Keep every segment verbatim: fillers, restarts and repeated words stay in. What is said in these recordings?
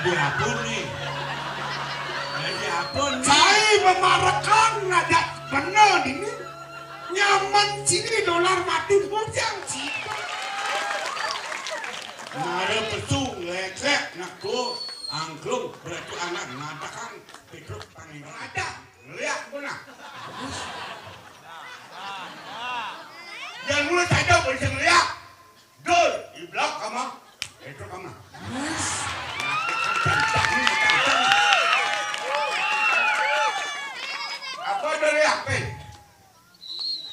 Diapun nih. Lah, diapun nih. Saya memarekan ngadat bener ini. Nyaman sini dolar mati bujang sih. Mare pesu ngekrek neko angklung, berarti anak ngatakan Petruk Pangeran. Ada, lihat pun nah. Yang mulai saja bisa ngeliat. Dul, iblak kamu. Itu kamu. Apa ada lihat, Pe?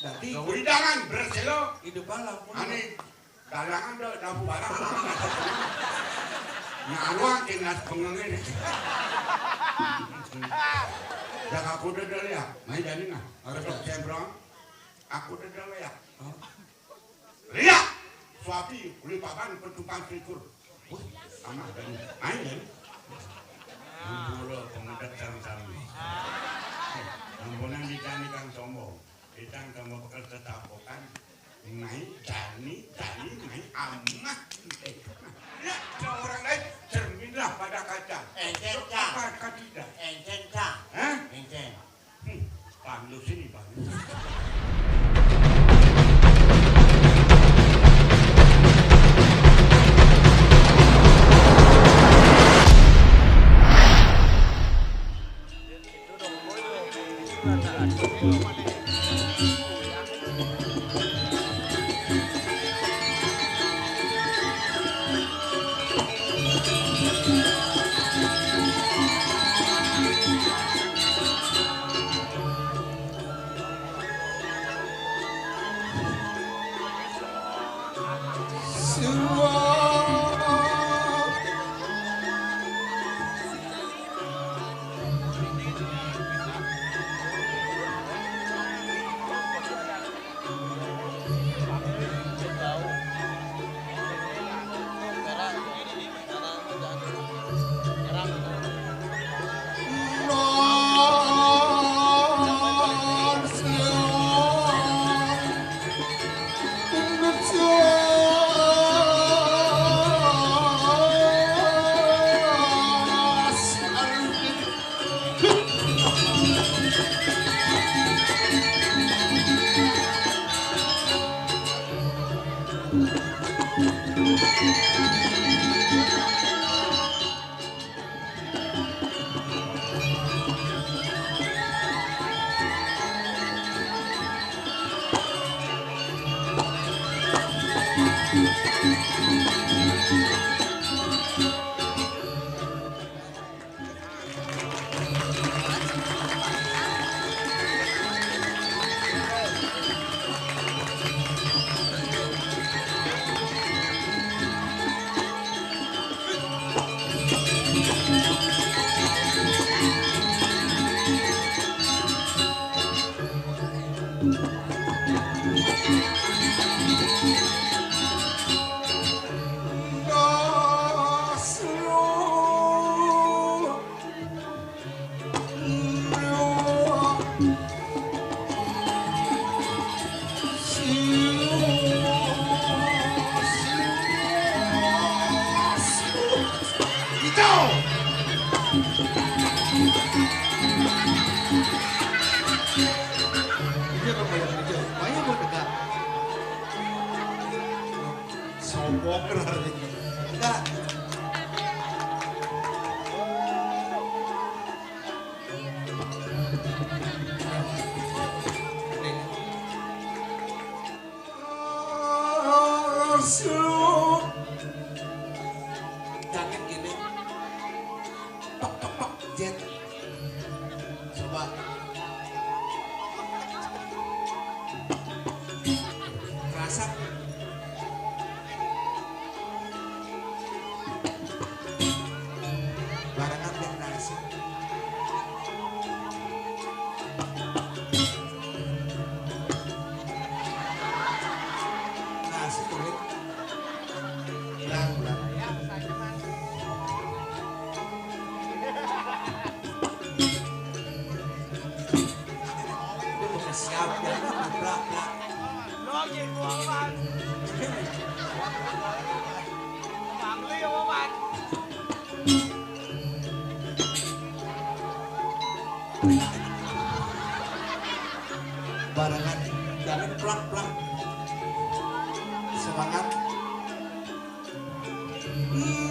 Dadi, wewidangan beres lo. Hidup alam. Ane dalangan do, dapu barang. Nyaruang kena pengengen. Jaga kuda dulu ya. Main jadi nah. Harus sembrong. Aku udah dulu ya. Lihat, suapi, uli papan, petumpang selikur. Wah, sama dan main kan? Mula pengedet sami-sami. Ampunan ditani kang sombong. Ditang kamu bakal tetapokan. Naik dani, dani, naik amat. Lihat, ada orang lain, cerminlah pada kaca. Encen, Cang. Apa kadidah? Encen, Cang. Hah? Encen. Hmm, Pandu sini, Pandu.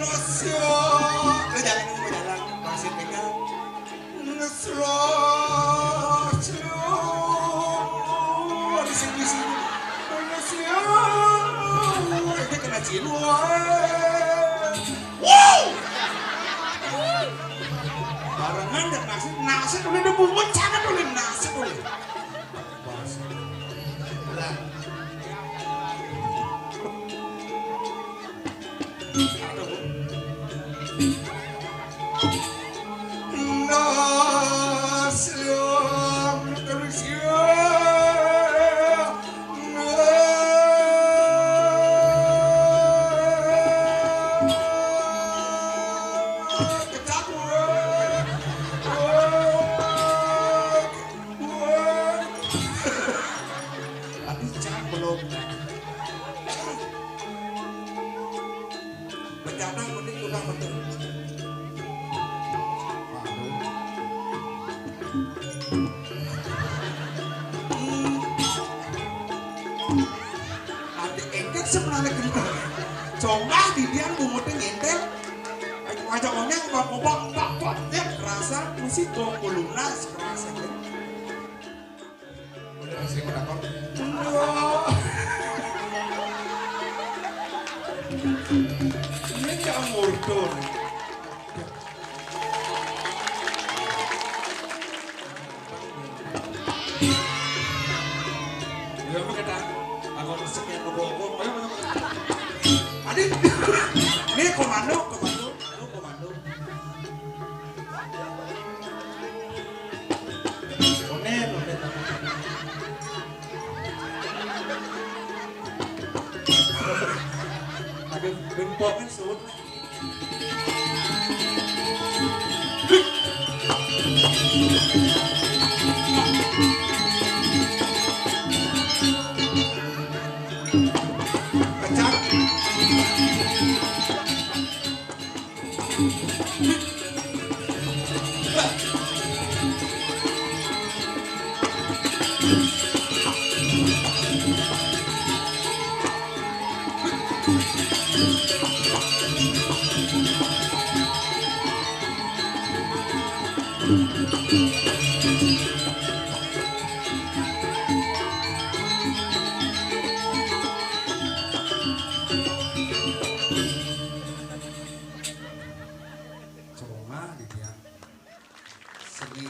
Nasya. Udah jalan, udah jalan. Masih pegang. Nasya. Di sini, sini. Nasya. Ini kena cino. Wow. Barengan dah nasib, nasib boleh dibungut, jangan boleh nasib boleh. Lah. Tapi cak belum. Bencana kuning juga betul. Waduh. Hmm. Adik engkel sebenarnya kenal. Coba di dia bungutin nyentel. Aja onyang bang kobang bak bak dia kerasa musik kok lunas kerasa. Sing menakon. Wah. Ini cak murdo nih. Ya, apa kata? Aku sekian opo-opo. Ayo, ayo. Adit. Ini komando, komando. Lu komando. Onen, onen. Aduh, bengkokan suut. Pecah. Cuma di dia seni.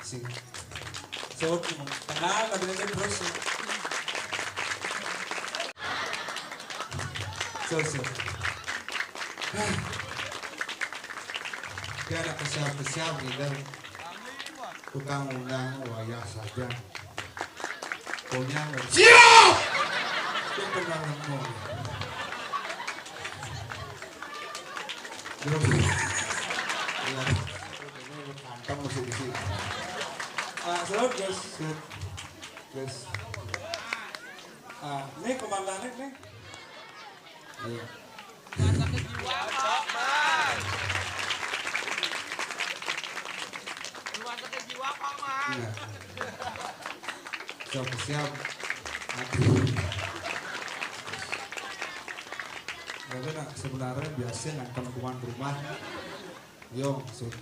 Sing. So, tenang, tapi nanti terus. So, so. Dia ada kesiap-kesiap gitu. Tukang undang wayah saja. Punya siap. Itu tenang semua. Grup. Iya. Ini kantong mesti di sini. Ah, salut, guys. Salut. Guys. Ah, ini komandannya nih. Iya. Rumah sakit jiwa, Pak Man. Iya. Siap, siap. Aduh. Jadi nak sebenarnya biasa ngantem tuan rumah. Yo, maksud.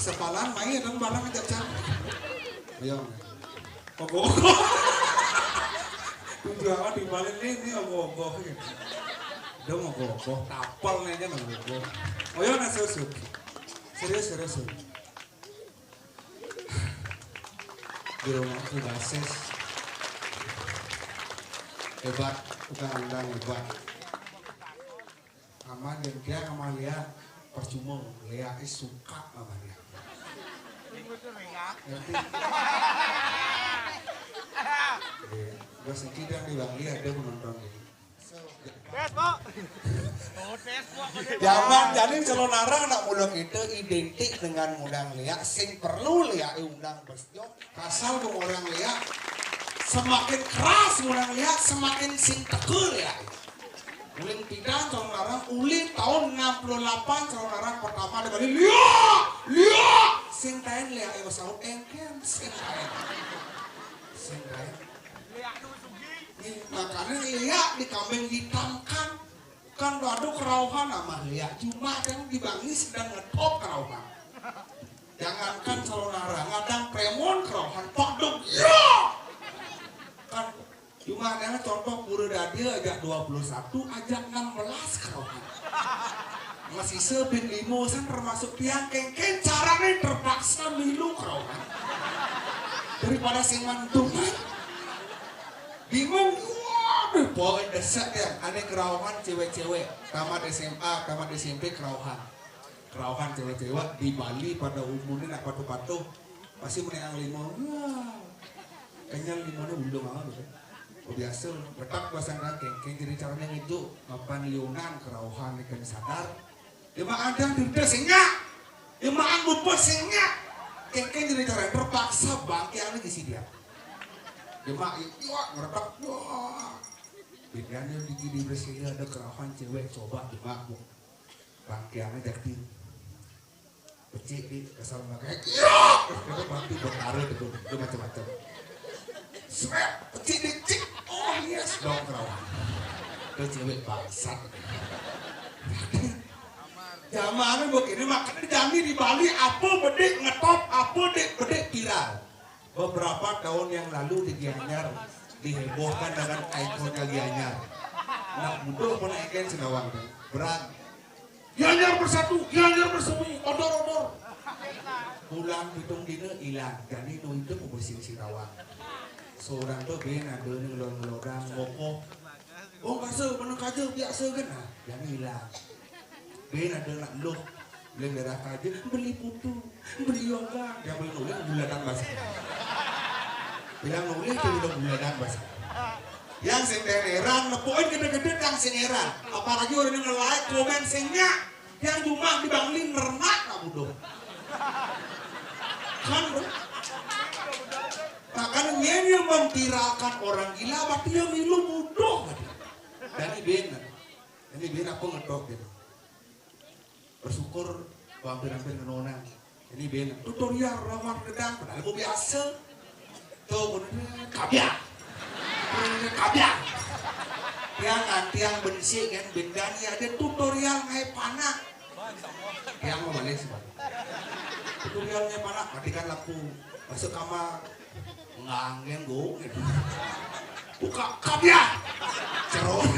Sepalan main dong bareng aja, Cang. Yo. Ogoh-ogoh. Tujuan di balik ini, ini ogoh-ogoh gitu. Dong ogoh-ogoh, tapel nih kan ogoh-ogoh. Oh, yo, nah, serius, serius. Serius, serius, serius. Di rumah tuh basis. Hebat, tukang undang hebat. Aman dan dia sama Lia percuma, Lia is suka sama dia. Ngerti? Iya. Gua sedih dah di Bang Lia, dia menonton ini. Tes, Bu. Tes, Bu. Zaman jadi Calonarang nak mula kita identik dengan ngundang Lia, sing perlu Lia undang bes-, yo. Pasal ngundang Lia, semakin keras ngundang Lia, semakin sing tekel Lia. Uling tidak Calonarang, uling tahun enam puluh delapan Calonarang pertama di Bali, Lia, Lia, sing tain Lia, ayo saut engken, sing tain. Sing tain. Lia nu sugi. Makanya lihat di kambing hitam kan. Kan waduh kerauhan sama lihat. Cuma yang dibangi sedang ngetop kerauhan. Jangankan salonara, kadang premon kerauhan. Paduk, ya! Kan cuma ada contoh pura dadi ajak dua puluh satu, ajak enam belas kerauhan. Masih sebin limo san termasuk tiang kengken carane terpaksa milu kerauhan. Daripada sing mantungan. Bingung, waduh, pokoknya desak ya. Ane kerauhan cewek-cewek. Tamat S M A, tamat S M P kerauhan. Kerauhan cewek-cewek di Bali pada umurnya nak patuh-patuh. Pasti meneang limo. Wah. Kenyal limone undung amat gitu. Oh, biasa, betak pasang kengkeng jadi caranya ngejuk. Mapan liunan kerauhan ikan sadar. Dia mah ada di udah singnya. Dia mah anu bos singnya. Kengkeng jadi cara terpaksa bangke anu di sini dia. Dia mah iya ngeretak. Wah. Bedanya di gini bersih ada kerauhan cewek coba di mabuk. Bangke anu jadi. Pecik di kesal pakai. Iya. Itu mati berkarir itu. Itu macam-macam. Seret, pecik di cik. Oh, yes, dong kerauhan. Itu cewek bangsat. Zaman begini makanya jami di Bali apa bedik ngetop, apa dek bedik viral. Beberapa tahun yang lalu di Gianyar dihebohkan dengan ikonnya Gianyar. Nak butuh pun ikan Senawang tu. Berat. Gianyar bersatu, Gianyar bersemi, odor-odor. Bulan pitung dina ilang. Jadi nu itu pembersih Senawang. Seorang tu ben ada ni ngelon-ngelodang, ngokok. Oh, biasa, mana kaja biasa kan? Nah, jadi ilang. Ben ada nak loh. Beli merah kaja, beli putu, beli yoga. Yang beli nulis bulanan bahasa. Bilang nulis tu bilang bulanan bahasa. Yang sing heran, nepuin gede-gede yang sing heran. Apalagi orang yang like, komen singnya. Yang cuma di Bangli merenak nak bodoh. Kan bro? Makanya yang memviralkan orang gila, berarti yang milu bodoh. Jadi bener. Ini ben apa ngetok gitu. Bersyukur hampir-hampir ngenonang. Ini ben tutorial rawat gedang, padahal aku biasa. Tuh, bener kabya. Bener kabya. Tiang kan, tiang bensi kan, bendani ada tutorial ngai panak. Tiang mau balik sih, Bang. Tutorialnya panak, matikan lampu. Masuk kamar. Nganggen go gitu. Buka kabya. Cerot.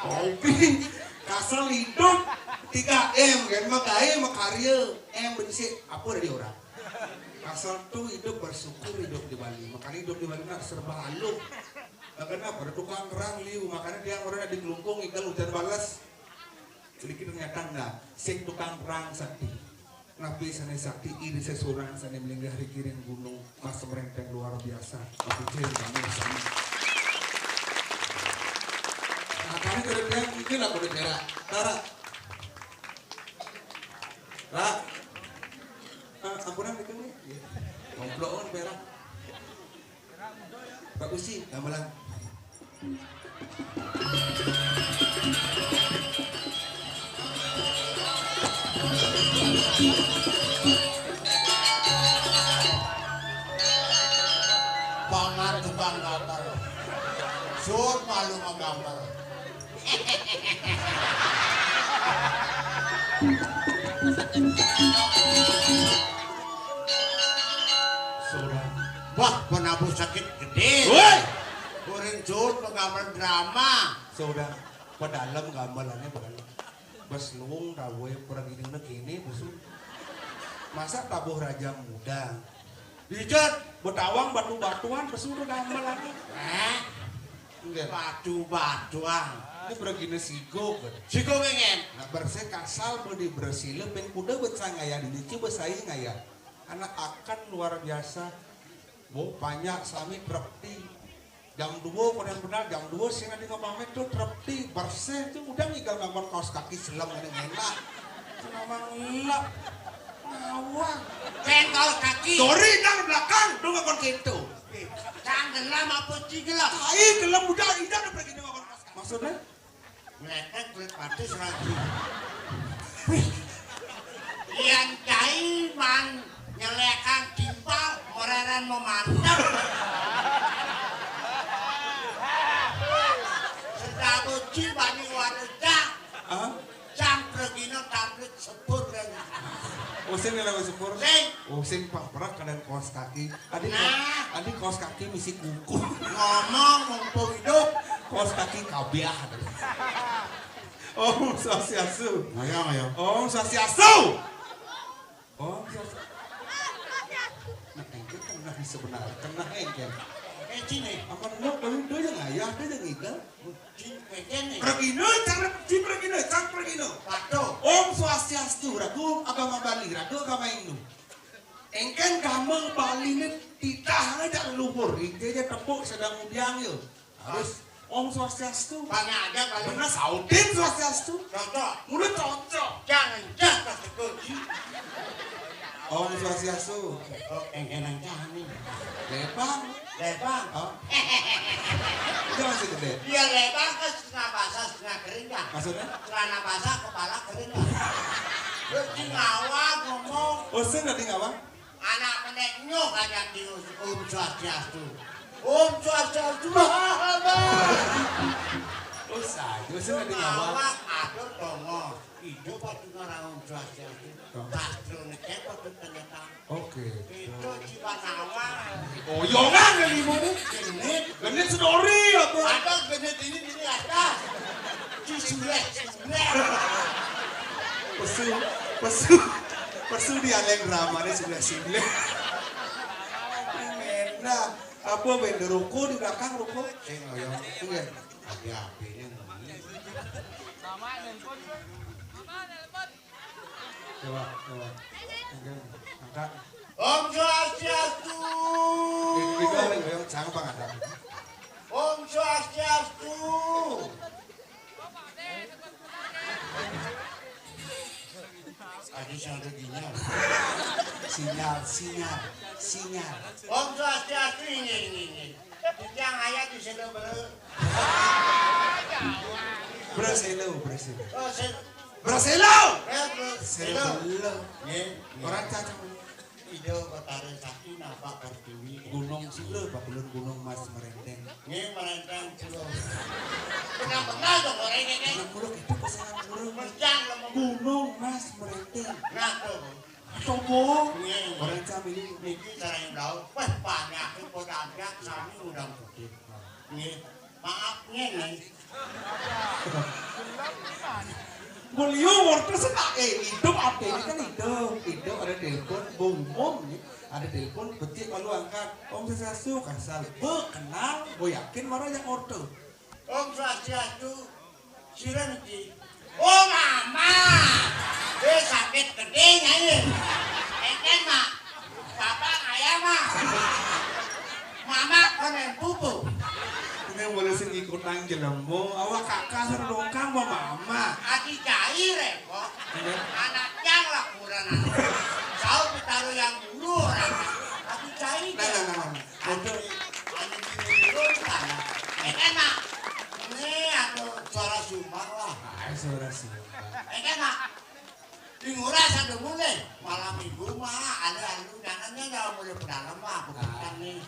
Kopi. Kasal hidup tiga M kan, makai makarya, M bensi apa dari orang. Kasal tu hidup bersyukur hidup di Bali. Makanya hidup di Bali nak serba aluh. Makanya pada tukang kerang liu, makanya dia orang di Kelungkung ikan hujan balas. Sedikit ternyata enggak. Sing tukang kerang sakti. Napi sane sakti iri sesurang sane melinggah ri kiring gunung mas merenteng luar biasa. Napi cil kamu sami. Nah, kami kudu bilang iki lah kudu berak. Tara. Ra. Ah, ampunan itu nih. Iya. Komplok kan berak. Pak Usi, gamelan. Pangan tukang gambar. Sur malu menggambar. Sudah. Wah, penabuh sakit gede. Woi. Kuring jauh penggambar drama. Sudah. Pedalem gamelannya pedalem. Bes luung dawe perang ini kini besu. Masa tabuh raja muda. Dijat betawang batu-batuan besu udah gamelannya. Eh? Enggak. Batu-batuan. Ini perang ini sigo kan. Sigo pengen. Nah, bersih kasal mau dibersih le peng kuda becang ngaya dini ci besai ngaya. Anak akan luar biasa. Bu, banyak sami trepti. Jam dua, konen benar jam dua sing ada ngomong itu trepti, bersih tu udah ngigal ngomong kaos kaki selam ada ngelak. Kenapa ngelak? Ngawang. Pen kaos kaki. Sorry, nang belakang, tu ngomong gitu. Cang gelam apa ci gelam? Ai gelam udah indah udah pergi ngomong kaos kaki. Maksudnya? Ngletek kulit patis lagi. Wih. Yang cai man nyelekang timpal mereren memantep. Cing bani warna cang. Hah? Cang pergina tablet sepur dan. Oh, sing nilai sepur? Sing. Oh, sing pang perak kadang kaos kaki. Adi Nah. Adi kaos kaki misi kuku. Ngomong mumpung hidup. Kaos kaki kabiah. Om Swastiastu. Ayo, ayo. Om Swastiastu. Oh, iya. Nah, engke kena sebenarnya, kena engke. Eh, cing, eh. Aman lu, lu, lu yang ayah, lu yang ngidam. Cing, kecen, eh. Regina, cang, cing, regina, cang, regina. Waduh. Om Swastiastu, ragu agama Bali, ragu agama Hindu. Engken agama Bali ini titah aja leluhur, engke aja tepuk sedang udiang ya. Harus Om Swastiastu. Banyak aja kali. Bener sautin Swastiastu. Cocok. Udah cocok. Jangan jah pas kunci. Om Swastiastu. Oh, engkenang cah nih. Lepang. Lepang. Oh. Itu masih gede. Iya, lepang kan setengah basah, setengah kering kan. Maksudnya? Celana basah, kepala kering kan. Lu di ngawang ngomong. Usin tadi ngawang? Anak menek nyuh kajak di Om Swastiastu. Om Swastiastu. Wah, wah. Oh, saja sih tadi ngawak. Ngawak atur tongos. Ijo pati ngarang Om Swastiastu. Tuh. Sastra ngecek waktu ternyata. Oke. Itu jiwa ngawak. Oh, yongan ya lima nih. Genit. Genit sedori apa? Ada genit ini, ini atas. Di sebelah, sebelah. Pesu, pesu, pesu di aleng ramane sebelah sebelah. Enak. Apa benda ruko di belakang ruko? Sing ngoyong itu ya. Api-apinya ngomong. Coba, coba. Angkat. Om Swastiastu. Itu ada ngoyong cang apa nggak ada? Om Swastiastu. Adi sing ada ginyal. Sinyal, sinyal, sinyal. Om Swastiastu, ini, ini, ini. Titiang ayah di sini bere. Braselo, braselo. Oh, sen. Braselo. Eh, braselo. Selo. Nggih, nggih. Orang Caca. Ida Betara Sakti nampak pertiwi. Gunung Sula, Pak Ulun, Gunung Mas Merenteng. Nggih, Merenteng Sula. Benar-benar dong orang ini. Anak muda itu pasangan muda. Mencang lemu. Gunung Mas Merenteng. Nah, tuh. Sombong. Nggih. Orang Cam ini. Niki cara yang tahu. Wah, banyak itu kok angkat sami udah putih. Nggih. Maaf, nggih, nggih. Mulio wortel setak, eh, hidup apa ini kan hidup. Hidup ada telepon, bung, bung, nih. Ada telepon, betik malu angkat. Om Swastiastu, kasal. Be, kenal, gue yakin marah yang order. Om Swastiastu, sira niki. Oh, Mama. Eh, sakit gede, Nyai. Enten, Mak. Bapak ngaya, Mak. Mama konen pupu. Ini boleh sing ikutang jelemo, awak kakak sing longkang, Mama. Adi cai repot. Iya. Anak cang lah kurang anak. Tahu ditaruh yang dulu orang. Adi cai. Nah, nah, nah, nah. Aduh, anu di dulu sana. Eh, kan, Mak. Ini aku suara sumbang lah. Ah, suara sumbang. Eh, kan, Mak. Di ngurah satu mulai. Malam minggu, Mak. Ada anu, jangannya dah mulai pedalem, Mak. Aku pegang nih.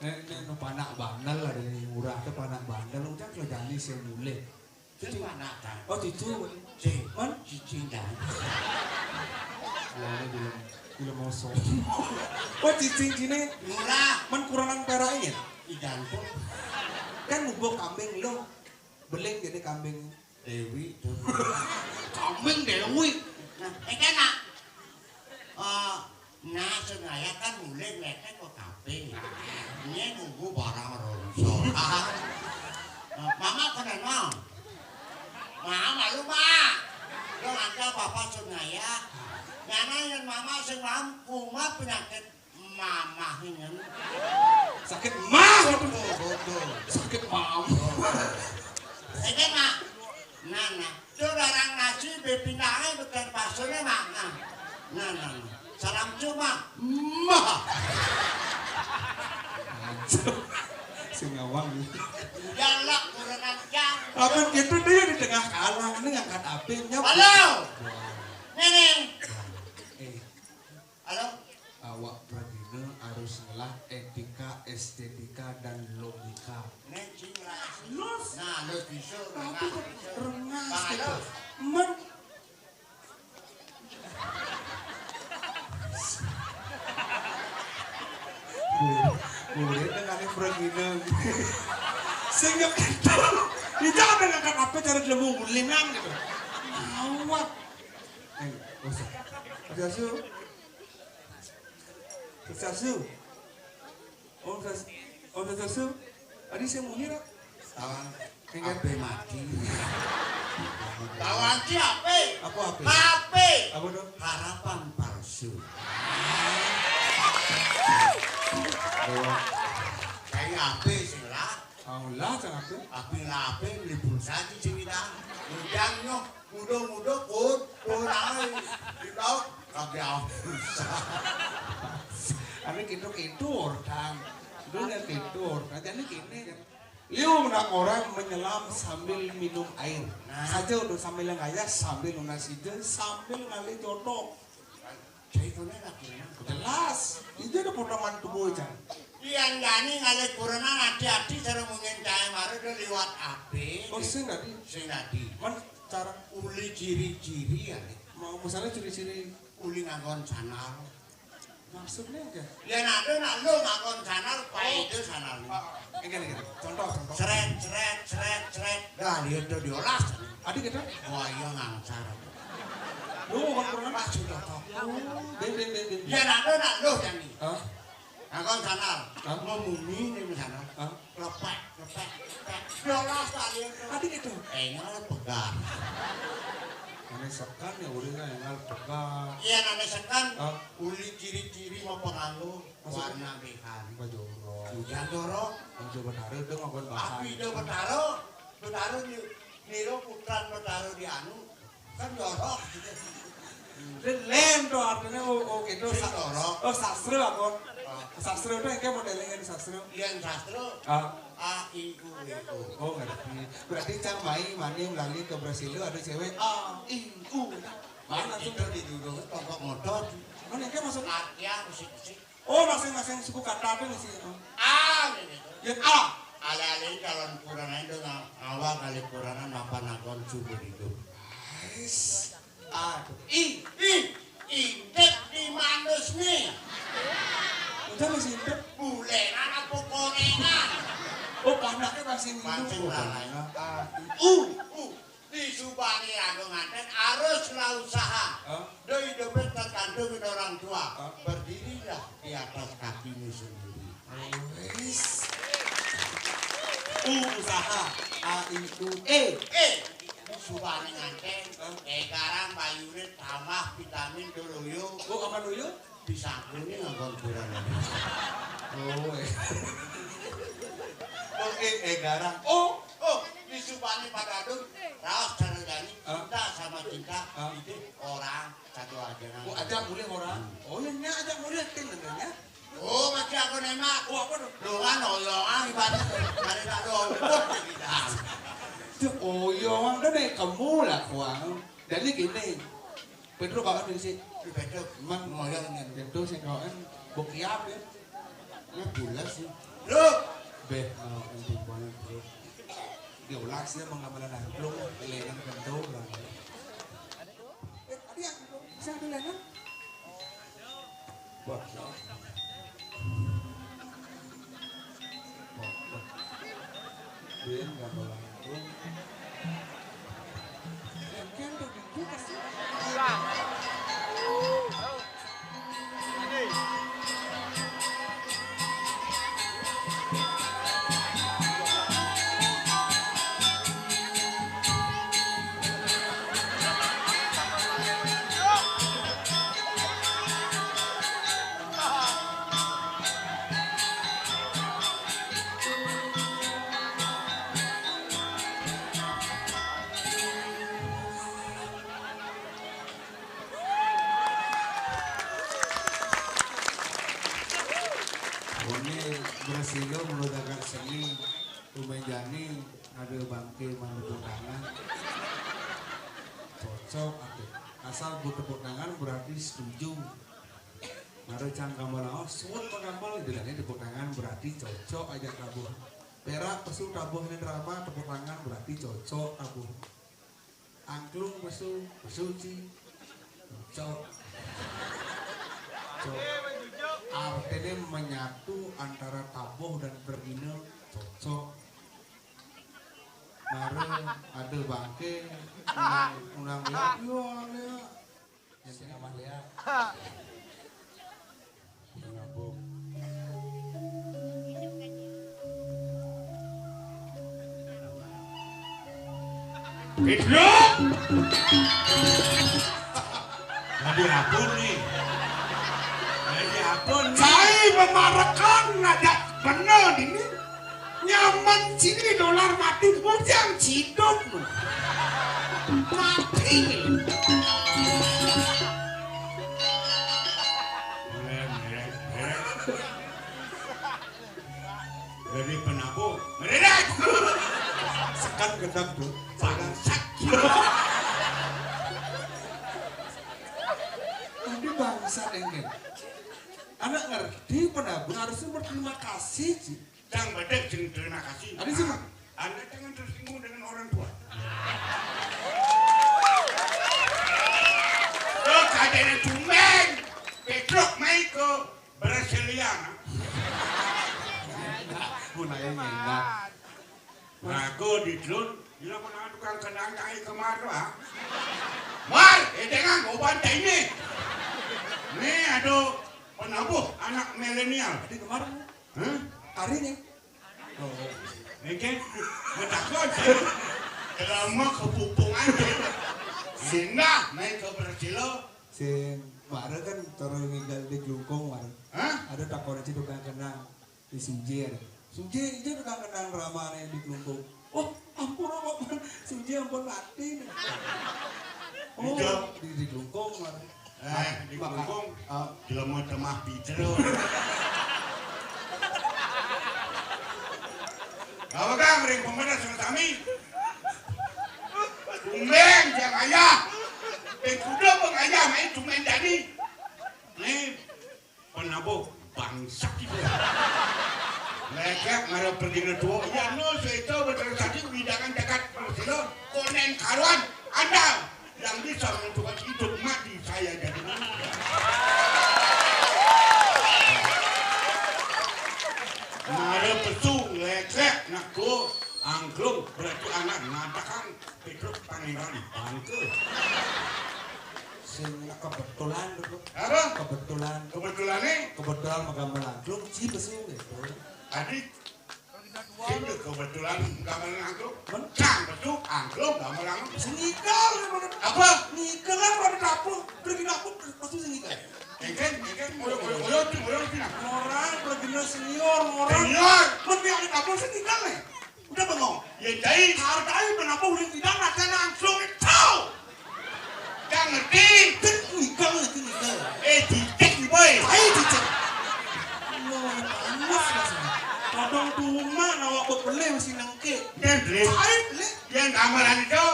Eh, ini anu panak bandel lah dari ngurah tuh panak bandel. Udah kalau jani saya mulai. Sing mana kan? Oh, cucu. Sing. Man? Cicing kan? Wah, ini belum, belum mosok. Oh, cicing sini. Murah. Man kurangan peraknya? Di jantung. Kan mubok kambing lo. Beling jadi kambing. Dewi tuh. Kambing Dewi. Nah, eh, kan, nak? Eh, nah, senaya kan mulai ngekek kok kape. Ini nunggu barang ronso. Eh, Mama kena no. Ma, malu, Ma. Lo angka papa senaya. Nyana yang mama sing lam, kuma penyakit mamah ini. Sakit mah. Betul, betul. Sakit mah. Ini, Ma. Nah, nah. Itu barang nasi bepindahe bukan pasune, Mak. Nah. Nah, nah, nah. Salam cuma. Mah. Sing ngawang. Galak kurangan yang. Amun gitu dia di tengah kalang ini ngangkat api nyap. Halo. Nene. Eh. Halo. Awak pradina harus ngelah etika, estetika, dan logika. Nek cing ras. Nah, Alus bisa, rengas bisa. Rengas gitu. Men Murid, murid dengan yang bergina. Sing yo gitu. Itu ada ngangkat apa cara jelemu ngulingan gitu. Awak. Eh, usah. Terus asu. Terus asu. Om Sas-, Om Swastiastu. Adi sing muni ra? Salam. Enggak. Ape mati. Lawan ki ape? Apa ape? Ape. Apa tuh? Harapan palsu. Bahwa kayak ape sih lah? Alah, jangan ape. Ape lah ape, beli pulsa di sini dah. Ujang nyoh. Muda-muda kudu naik. Di laut kagak susah. Anu gitu-gitu orang. Dunia gitu orang. Jadi gini kan. Liu nak orang menyelam sambil minum air. Nah. Saja udah sambil ngayah, sambil nasi je, sambil ngalih jodoh. Ceritanya lagi enak. Jelas. Itu ada potongan tubuh aja. Yang gani ngalih kurenan hati-hati cara mungkin cahaya mara udah liwat ape. Oh, sing tadi. Sing tadi. Man, cara uli ciri-ciri ya. Mau misalnya ciri-ciri uli nganggon sandal. Maksudnya enggak? Ya nak ada nak lo nganggon sandal, pakai itu sandal. Enggak, enggak. Contoh, contoh. Seret, seret, seret, seret. Dah, dia tuh diolah. Adi kita? Wah, iya ngancar. Lu bukan pernah? Pas sudah kok. Oh, ben, ben, ben, ben. Ya nak ada nak lo yang nih. Hah? Nganggon sandal. Hah? Mau mumi nih sandal. Hah? Lepek, lepek, lepek. Diolah sekali itu. Adi gitu. Engal pegat. Ane sekan ya udah engal pegat. Iya, ane sekan. Hah? Uli ciri-ciri mau pengaruh. Maksudnya? Warna bekan. Baju jorok. Hujan jorok. Baju betara itu nganggon bahan. Api itu betara. Betara di, niro putran betara di anu. Kan jorok. Dan lain tuh artinya, oh, oh gitu. Sing sa-, jorok. Oh, sastra apa? Ah. Sastra itu yang kayak modelnya di sastra. Yang sastra. Ah. A, I, U, E, O. Oh, ngerti. Berarti cang mai mani lali ke Brasil ada cewek. A, I, U. Mana itu tuh? Di duduk tongkok motor. Mana yang kayak maksudnya? Artian musik-musik. Oh, masing-masing suku kata apa nih sih? Ah, gitu. Ya, ah. Ale-ale calon kurang aja nga-, awal kali kuranan apa nakon sumber hidup. Ais. Aduh. Ih, ih, intip di manus nih. Udah masih intip? Bulenan apa gorengan? Oh, panaknya masih minum. Pancing lalai. Ah, uh, uh. Disubani aku nganten harus lah usaha. Hah? Do hidupnya tergantung orang tua. Hah? Berdirilah di atas kakimu sendiri. Wis. U usaha. A, I, U, E. Eh, subani nganten. Hah? Eh, garang bayune tambah vitamin duluyu. Oh, apa duluyu? Bisa aku ini ngangkon kurang. Oh, eh. Oh, eh, eh, garang. Oh, oh, disubani pada adun. Raos cara nyanyi. Hah? Cinta sama cinta. Hah? Itu orang satu aja. Oh, ajak mulai orang. Hmm. Oh, iya, nya ajak mulai, kan, namanya. Oh, masih aku nembak. Oh, apa tuh? Doang, oyongan, ibaratnya. Dari tak doang, pun kita. Cuk, oyongan, udah deh, kamu lah, kuang. Jadi gini, Pedro bakal sih. Pedro. Man, ngoyong nih. Pedro sing kawan, bokiam ya. Ini bulas sih. Bro. Beh, mau untuk banyak, bro. Dia ulas ya, mengamalkan, bro. Lengan Pedro, lah. Eh, tadi yang bisa ada lengan? Wah, wah. Wah, wah. Dia nggak boleh. Kan tuh, buka sih. Ini berhasil menurut agak seni, pemain jani, ada bangke, mana tepuk tangan. Cocok, atuh. Asal bu tepuk tangan berarti setuju. Ada cang kamu lawas, suut mah gampang, bilangnya tepuk tangan berarti cocok aja kabur. Perak, pesu, tabuh, ini drama, tepuk tangan, berarti cocok tabuh. Angklung, pesu, pesu, ci. Cocok. Cocok. Artinya menyatu antara tabuh dan pergina, cocok. Mara ada bangke, undang, undang lihat. Iya, lihat. Yang sing aman lihat. Sing ngabuk. Itu. Jadi apa nih? Jadi apa nih? Saya memarekan ngajak bener ini. Nyaman sini dolar mati, bujang ciduk. Mati. Jadi penabuh, meredak. Sekan gedang tuh. Bangsat. Ini bangsat ini. Anak ngerti penabuh harusnya berterima kasih, Ci. Yang betul, jangan terima kasih. Ada sih, Bang. Anda jangan tersinggung dengan orang tua. Lo kadene tumben. Petruk mai ke Brasilia. Mulai ngena. Rago di Dlun, gila mana tukang kendang cai kemar, ah. Mar, eh, dengan obat ini. Nih, aduh, penabuh anak milenial. Tadi kemarin. Hah? Hari ini. Oh. Ini kan, betakon. Lama kepupungan. Singgah, naik ke Brasilia. Sing, mara kan terus nginggal di Klungkung, mara. Hah? Ada takon aja tukang kendang. Di Suje ada. Suje, itu tukang kendang ramane di Klungkung. Oh, ampun, Bapak. Suje ampun mati. Oh, di, di Klungkung, mara. Eh, di Klungkung, ah, jelema temah picero. Apa kang ring pemedas sama sami? Tumben, jang ayah. Peng kuda peng ayah, main tumben jadi. Nih, penabuh bangsat itu. Lekek, mara pergi na tua. Ya, no, saya tahu betul tadi, widangan dekat Persilo, konen karuan, anda yang bisa menentukan hidup mati saya jadi manusia. Mara pesu, lekek, nak tua, angklung, berarti anak ngatakan, Petruk pangeran bangke. Sing kebetulan, Duk. Apa? Kebetulan. Kebetulan nih? Kebetulan magambar angklung, ci pesu gitu. Adi, sing kebetulan gambar angklung. Men? Cang pesu, angklung gambar angklung. Sing ngigel, apa? Ngigel kan pada dapur, pergi dapur, pasti sing ngigel. Engken, engken, ngoyo, ngoyo, ngoyo, ngoyo, ngoyo. Orang, pergi senior, orang. Senior. Men, di dapur sing ngigel nih. Udah bengong. Ya, jadi. Hargai kenapa udah tidak ada langsung itu. Gak ngerti. Kan ngigel, ngigel, ngigel. Eh, dicek nih, boy. Ayo dicek. Mau panas rasanya. Kadang tuh mah nawa buat beli masih nengke. Dan beli. Ayo beli. Yang gambaran itu.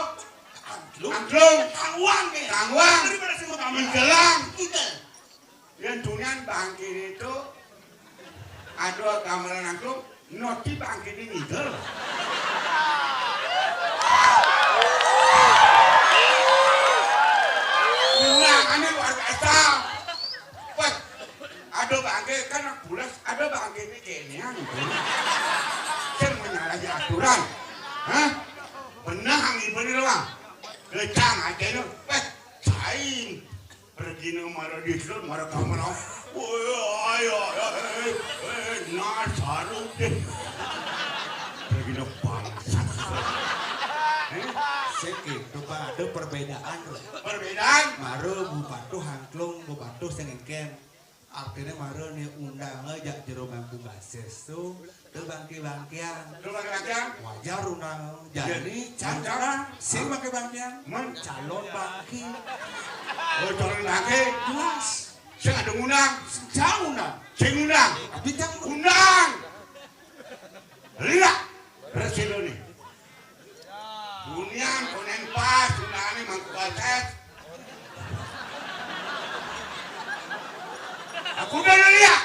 Angklung. Angklung. Kangwang, ya. Kangwang. Daripada sing mau menjelang. Ngigel. Yen dunian bangkene itu, aduh, gamelan aku, noti bangkene ngidul. Undangannya luar biasa. Wah, aduh, bangke kan bulas, aduh, bangkene kene, gitu. Sing menyalahi aturan. Hah? Benah, ibu ini, Bang. Lecang aja, no. Wah, cain. Pergi nang mara di dulu, mara kamar. Woi, ayo, ayo, eh, eh, nah, saru deh. Pergi nang bangsat. Eh, sik gitu, Pak, ada perbedaan, Bro. Perbedaan? Mara bupatuh angklung, bupatuh sing engken. Artinya mara nih undang aja jero mangku basis tuh. Tuh bangki-bangkian. Tuh bangki-bangkian. Wajar undang. Iya. Jani, wajar. Chandra, sing pakai bangkian. Men. Calon bangki. Oh, calon bangki. Jelas. Sing ada ngundang. Sing jauh undang. Sing ngundang. Tapi jangan undang. Lihat. Resiko nih. Bunian, konen pas, undangane mangku basis. Aku udah lihat.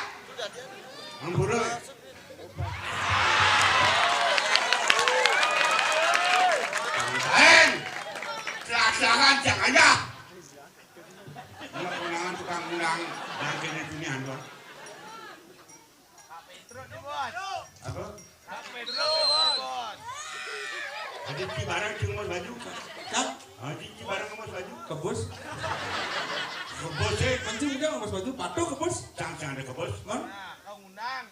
Ampura. Yang ayah. Ini konangan tukang undang. Yang kene sini anu. Apa? Aji Cibarang cing mas baju. Cang? Aji Cibarang mas baju. Kebus? Kebus, eh. Kencing udah mas baju, patuh kebus. Cang, cang ada kebus. Man?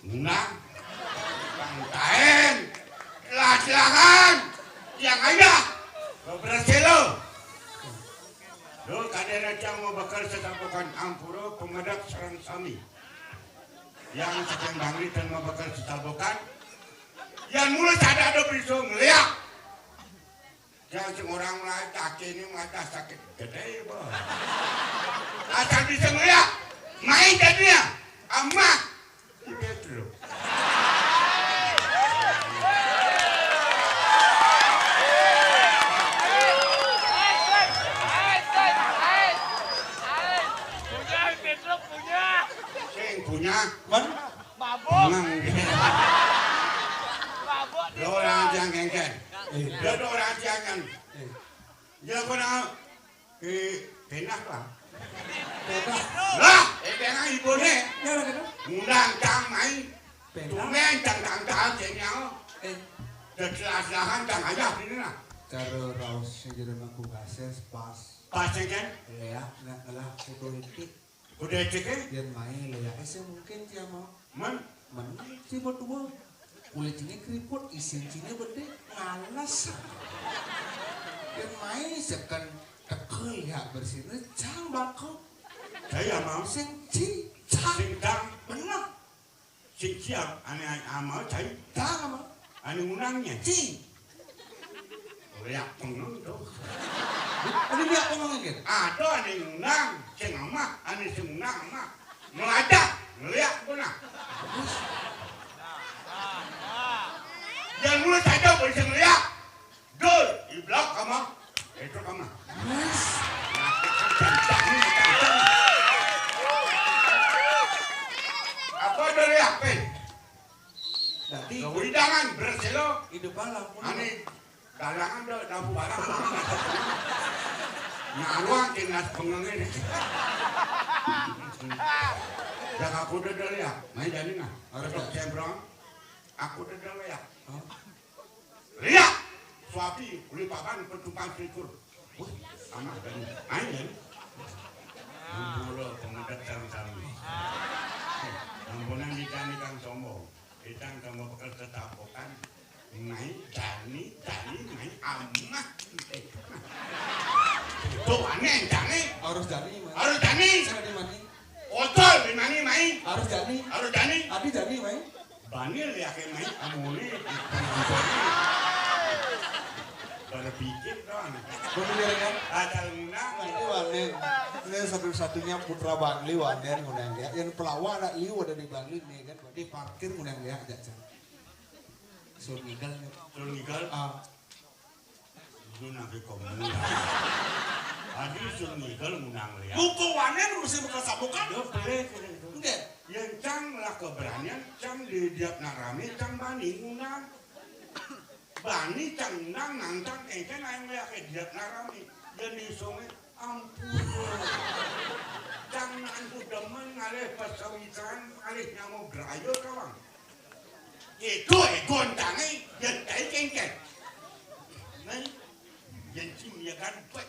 Ngundang. Bang Taen. Lah, silakan. Yang ayah. Beberapa selo. Lo kadena cang mau bakal setapukan ampura pemedak sareng sami. Yang saking bangli ten mau bakal setapukan. Yang mulai sadar ada bisa ngeliat. Yang sing orang mulai kaki ini mata sakit gede, bos. Asal bisa ngeliat. Main jadinya. Amat. Di Petro. Punya, Petro punya. Sing punya. Man? Mabuk. Emang. Mabuk di. Lo orang aja ngengken. Eh. Lo tuh orang aja kan. Eh. Ya kena eh, penak lah. Penak. Lah, eh, penak ibune. Ya, lah, gitu. Ngundang cang mai. Penak. Tumben cang tangkal cengnya. Eh. Jelas-jelasan cang aja ini lah. Karo raos sing jero mangku bases pas. Pas, ya, kan? Iya, nak ngelah kudu iki. Kudu iki, eh? Yen mai lho ya, eh, sing mungkin dia mau. Men? Men, tiba dua. Kulit ini keriput, isin cine bede, males. Yen mai seken tekel ya bersihnya, cang bako. Saya mau. Sing ci, cang. Sing cang. Bener. Sing siap, ane amal cai. Cang apa? Ane ngundangnya. Ci. Liak pengeng tuh. Ini liak pengeng gitu. Ada ane ngundang, sing amah, ane sing ngundang amah. Melajak, ngeliak pernah. Yang mulai saja boleh sing ngeliak. Dul, iblak kama. Itu kama. Yes. Apa dul ya, Pen? Dadi. Lo ulidangan, berselo. Hidup alam. Ane, dalangan do, lampu barang. Nyaruang, dinas pengengin. Jaga kuda dul ya. Main jani nah. Harus. Sembrong. Aku dul ya. Hah? Lihat, suapi, uli papan, petumpang selikur. Wah, amat dan ain. Mula pengedet sami-sami. Ampunan ditani kang sombong. Ditang kamu bekel tetapokan. Mai, jani, jani, mai, amat. Itu aneh, jani. Harus jani, Mas. Harus jani. Saya di mana? Otol, di mana, mai? Harus jani. Harus jani. Adi jani, mai. Bani liake mai amone. Berpikir dong. Bener kan? Asal ngundang. Ini Wanen. Ini satu-satunya putra Bangli Wanen ngundang ya. Yang pelawak ada liu ada di Bangli nih kan. Di parkir ngundang ya aja. Sun Ngigal. Sun Ngigal. Ah. Lu nabi komo. Adi Sun Ngigal ngundang liat. Buku Wanen mesti bekas sabukan. Yo, boleh, boleh, boleh. Enggak. Yang cang lah keberanian, cang di diap nak rame, cang bani ngundang. Bani cang ngundang, nantang, engken aing liat ke diap nak rame. Dan di sungai, ampun. Cang nan ku demen ngalih pasawitan, ngalih nyamuk berayur kawang. Itu, itu entange, yang tai kengkeng. Nah, yang cing ya kan, baik.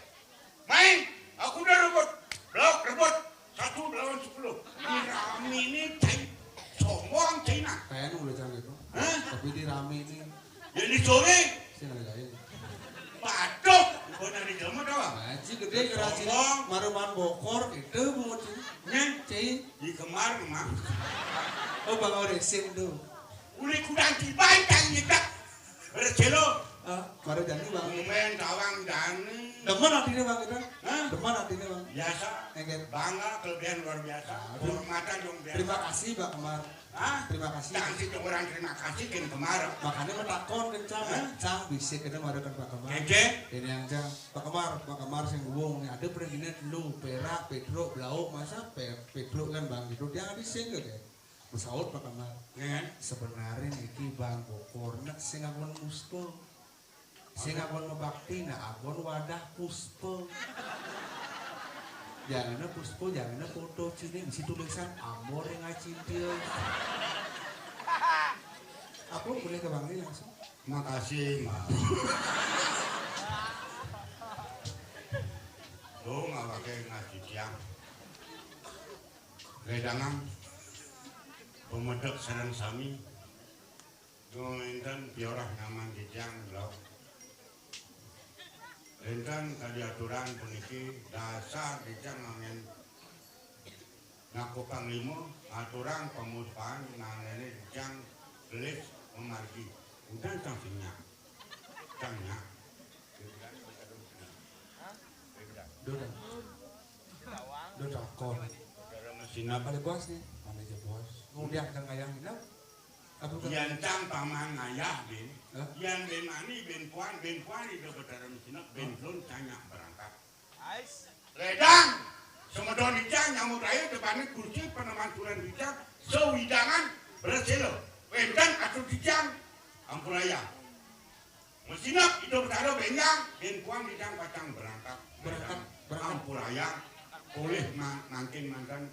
Main, aku udah rebut. Blok, rebut. Satu lawan sepuluh. Di rame ini, tai. Sombong, Cina. Kayaknya udah canggih tuh. Hah? Tapi di rame ini. Yang di sore. Sih nggak ada lain. Patuh. Gua dari jelma doang. Ngaji gede kerasi. Sombong. Maruman bokor, itu mau cing. Nya? Cing. Di kemar, Mang. Oh, Bang Oresin tuh. Uli kudang tiba, cang nyedak. Bercelo. Ah, baru jani, Bang. Ngomong tawang jani. Demen hatinya, Bang, kita? Hah? Demen hatinya, Bang. Biasa. Enggak. Bangga, kelebihan luar biasa. Aduh. Kehormatan dong biasa. Terima kasih, Pak Kemar. Hah? Terima kasih. Jangan sih orang terima kasih, kan kemar. Makanya metakon, kan, Cang. Hah? Cang, bisa kita marakan Pak Kemar. Keke? Ini yang, Cang. Pak Kemar, Pak Kemar, sing wong nih. Ada perginya lu, perak, petruk, belau, masa pe-, petruk kan, Bang, gitu. Dia nggak disinggung, ya. Saut Pak Kemar. Ya kan? Sebenarnya niki Bang Bokor nek sing ngawon musto. Sing agon mabakti, nah, agon wadah puspa. Janganna puspa, janganna foto, cai, bisi tulisan amor yang ngacintil. Apa boleh ke Bang Li langsung? Makasih, Mbak. Tuh, nggak pakai ngaji tiang. Wedangang, pemedek sareng sami. Nu énten piorah nyaman titiang, Bro. Énten kadi aturan puniki dasar titiang anggén ngaku panglima, aturang pamuspaan nangéné titiang gelis mamargi. Udan tang sing nyak. Tang nyak. Duh, dah. Duh, takon. Saudara Mesina. Balik bos nih. Mana aja bos? Ngudiak dan ngayah nginep. Apa bukan? Yén cang paman ngayah, Bin. Hah? Yén Bin Ani, Bin Puan, Bin Puan, Ida Betara Mesina, Bin Lun, cang nyak berangkat. Ledang, semedon ija nyambut raya tebani kursi panemanturan ija, sawidangan berhasil. Wénten atur titiang, ampurayang. Masinep Ida Betara bénjang, Bin Puan titiang pacang berangkat. Berangkat, berangkat. Ampurayang, polih ma-, mangkin manten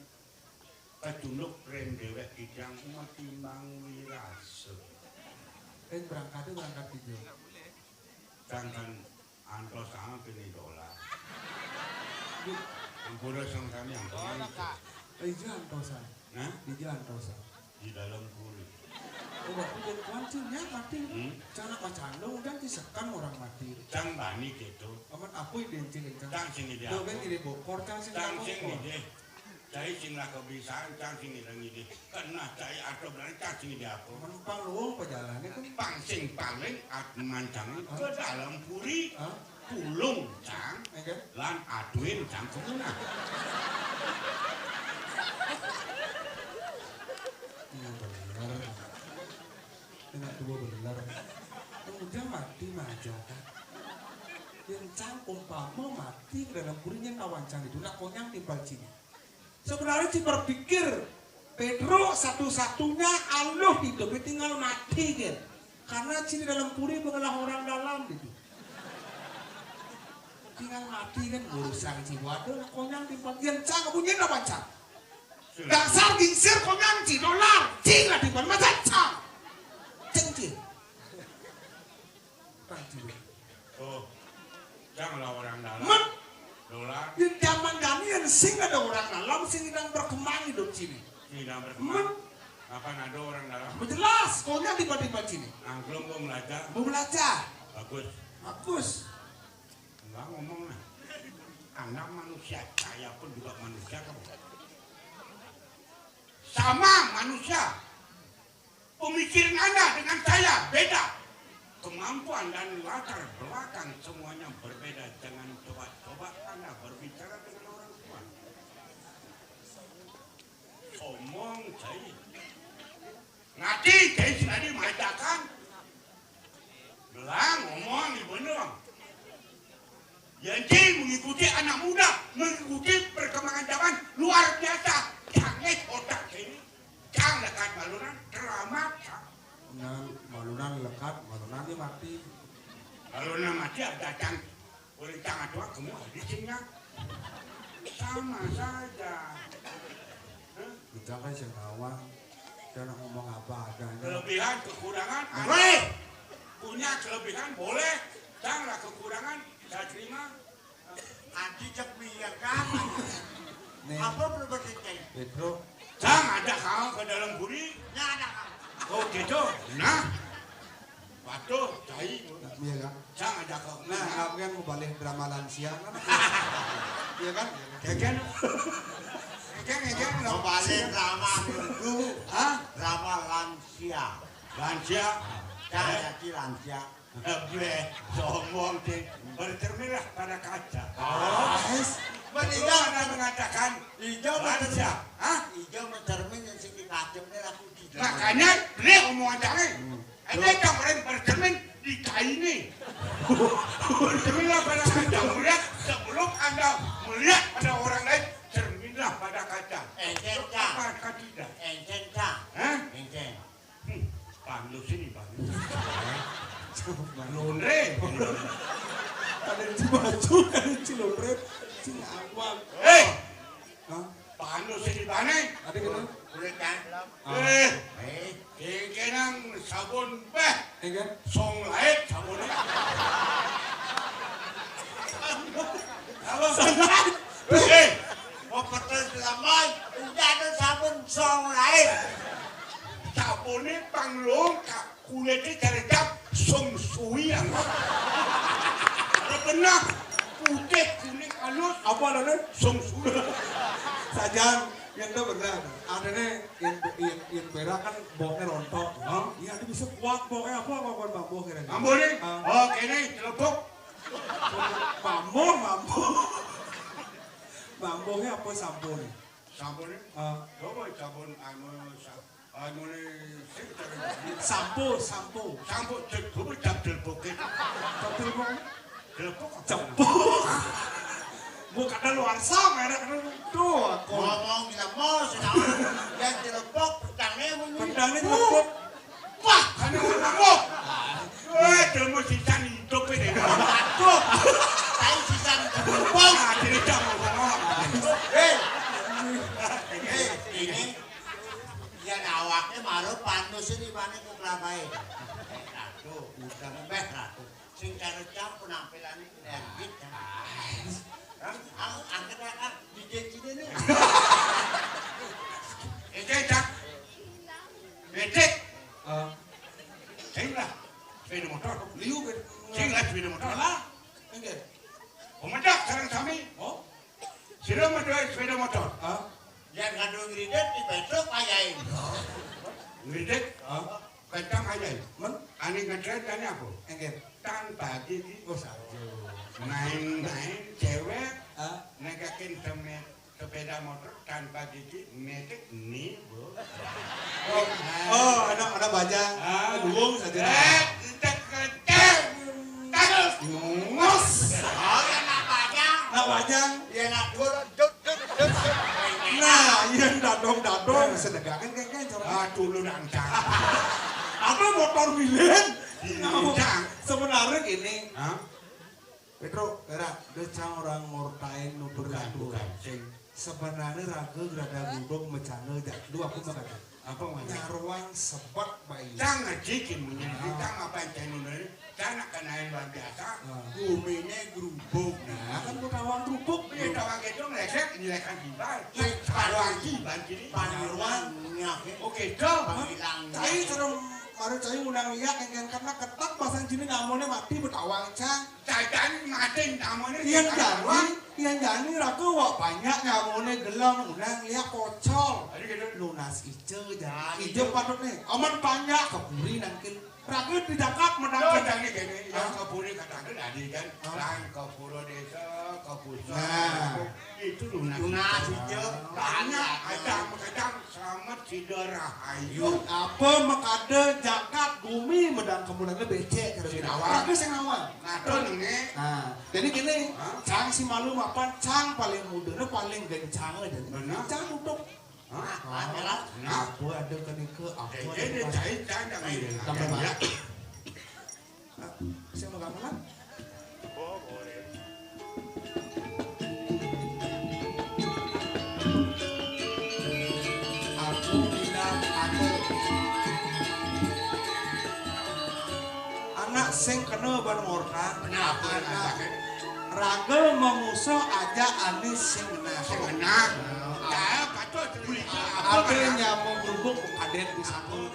kacunduk rén déwék titiang matimbang wirasa. Rén berangkat itu berangkat titiang. Sedangkan antos apa ini dolar? Ampura sang kami, ampura. Ija antosan. Nah? Ija antosan. Di dalam puri. Oh, waktu Bin Puan cing, ya, mati. Hmm? Cang nak macandong, udah disekan orang mati. Cang bani gitu. Amat apa yang dia cing, cang? Cang sing ide apa? Dia kan ide bokor, cang sing ide bokor. Cang sing ide. Cai sing lah kebiasaan, cang sing ide ngide. Kena cai atau berani, cang sing ide apa? Mempang luwung pajalannya kan. Pang sing paling at mancangin ke dalam puri. Hah? Pulung, cang. Ya kan? Lan aduin, cang, kemana? Iya, bener. Enak dua bener. Udah mati mah aja, kan? Yang cang umpama mati ke dalam puri, yang kawan cang itu, nak konyang timpal cini. Sebenarnya cing berpikir, Pedro satu-satunya aluh hidup tinggal mati, kan? Karena cini dalam puri mengelah orang dalam gitu. Tinggal mati kan urusan cing. Waduh, konyang di bagian cang, bunyi apa cang? Dasar gingsir konyang cing, dolar, cing lah di mana, masa cang? Cing, cing. Tang cing. Oh, cang lah orang dalam. Men. Dolar. Yang zaman Daniel sing ada orang dalam, sing sedang berkembang hidup cini. Sing sedang berkembang. Men. Kapan ada orang dalam? Jelas, konyang di bagian cini. Angklung gua belajar. Mau belajar. Bagus. Bagus. Enggak ngomong lah. Anda manusia, saya pun juga manusia, kamu. Sama manusia. Pemikiran Anda dengan saya beda. Kemampuan dan latar belakang semuanya berbeda. Jangan coba-coba Anda berbicara dengan orang tua. Omong cai. Ngati cai sing tadi majakan. Belang omong di bener. Yang cai mengikuti anak muda, mengikuti perkembangan zaman luar biasa. Canggih otak cai. Cang lekat malunan, keramat, cang. Nah, malunan lekat, malunan dia mati. Malunan mati ada cang. Boleh cang atuh kamu ada cingnya. Sama saja. Hah? Kita kan sing ngawang. Kita nak ngomong apa adanya. Kelebihan, kekurangan, ada. Weh! Punya kelebihan, boleh. Cang lah kekurangan, saya terima. Adi cek minyak kan? Nih. Apa perlu bertikai? Pedro. Cang ada kau ke dalam puri? Ya ada kau. Oh gitu. Nah. Waduh, cai. Iya kan? Cang ada kau. Nah, aku kan mau balik drama lansia kan? Iya kan? Keken. Keken, keken. Mau balik drama dulu. Hah? Drama lansia. Lansia. Cang ya ki lansia. Bleh, sombong, Cing. Bercerminlah pada kaca. Oh. Betul, Anda mengatakan ijo lansia. Hah? Ijo mencermin yang sing di kaca, ini aku tidak. Makanya, bleh, omongan jangan. Hmm. Anda jangan bercermin di kaca ini. Bercerminlah pada kaca, melihat sebelum Anda melihat pada orang lain, cerminlah pada kaca. Encen, Cang. Apakah tidak? Encen, Cang. Hah? Encen. Hmm, pandus ini, pandus. Londre. Ada di baju, ada di londre. Cing awak. Eh, hah? Panu sing dibane. Ada gitu. Boleh kan? Ah. Eh, eh, kenang sabun beh. Iya kan? Song lain sabunnya. Apa? Song lain. Eh, mau petel selamat. Udah ada sabun song lain. Sabunnya panglung, Kak. Kulitnya cara cap song sui yang. Ada benang. Putih, kuning, halus. Apa namanya? Song sui. Sajan, yang itu benar. Ada nih, yang, yang, yang berak kan baunya rontok. Hah? Iya, dia bisa kuat baunya apa, apa, apa, apa, kira-kira. Mambo nih? Ah. Oh, kene, celepok. Mambo, mambo. Mambonya apa sabun? Sabun nih? Ah. Coba sabun anu, sa-, anu nih, sing terus. Sampo, sampo. Sampo, cek, coba cap celepok. Cap celepok? Celepok apa? Cepuk. Gua kata luar sama, merek lu. Tuh, aku. Ngomong sama si Naon, yang celepok, pedangnya bunyi. Pedangnya celepok. Wah, ada orang mabuk. Wah, dia mau sisan hidup ini. Waduh, tai sisan celepok. Ah, jadi jangan ngomong. Hei, hei, ini, ya awaknya malu panus ini, mana tuh kelabai. Aduh, udah ngebet, Ratu. Sing karecap penampilane energi, kan? Ang-, angkat, angkat, dijejine nih. Ejek, Cak. Becek. Eh. Sing lah, sepeda motor. Liu, kan? Sing lah, sepeda motor. Lah, enggak. Pemedak sareng sami. Oh? Sira madué sepeda motor. Hah? Yang ngadu ngridit di besok ayain. Ngridit? Hah? Kencang aja. Men? Ane ngedret ane apa? Enggak. Tanpa gigi. Oh, salah. Main-main cewek. Hah? Negakin semet sepeda motor tanpa gigi, metik nih, Bu. Oh, oh, ada, ada bajang. Ah. Duwung saja. Eh, cek, cek. Terus. Ngos. Oh, ya, nak bajang. Nak bajang. Ya, nak dur. Nah, yang dadong-dadong, sedegakan kayak, kayak, coba. Ah, dulu nang cang. Apa motor bilin? Nah, sebenarnya gini. Hah? Petro, Vera, dia cang orang ngortain nu. Bukan, berlaku. Bukan, sing. Sebenarnya raga gerada gudog macana jak dua aku mah kata. Apa mana? Nyaruang sebet bayi. Cang ngajikin munyi, ah, cang apa yang cang nunani? Cang nak kenain luar biasa. Ah. Guminya gerubuk. Nah, kan gua tawang gerubuk. Iya, tawang gedong, lesek, nyelekan gibal. Iya, tawang gibal gini. Panyaruang, nyaruang. Oke, dong. Panggilan. Cai serem, maru cai undang lihat yang karena ketat bahasa sini namanya mati betawang, cang. Jajan mating tamune. Yen jani, yen jani raga wak banyak nyamune gelem undang liak pocol. Aduh, gitu. Lunas ijo jani. Ah, ijo gitu. Patutne. Aman banyak keburi nangkin. Raga di Jakarta menang. Yo, jani gini, yang keburi katakan tadi kan. Ah. Lan keburu desa, kebusa. Nah. Itu lunas. Lunas ijo. Banyak, ada, ada. Selamat sida rahayu. Apa makada jagat bumi medang kemudian becek karo sing awal. Tapi sing awal. Ngatur nengé. Nah, jadi gini, hah? Cang si malu mapan, cang paling muda, paling gencang aja. Benar. Cang utuk. Hah? Apa, Ella? Nah. Apa ada kenika, apa ada. Jadi cai cang jangan. Tambah banyak. Sing mau gamelan? Aku bilang aku. Anak sing kena ban ngorkan. Kenapa? Anak. Raga mamusa aja anis sing ngenah. Sing ngenah. Nah, ya, patut. Apa nyamuk rubuk aden di satu.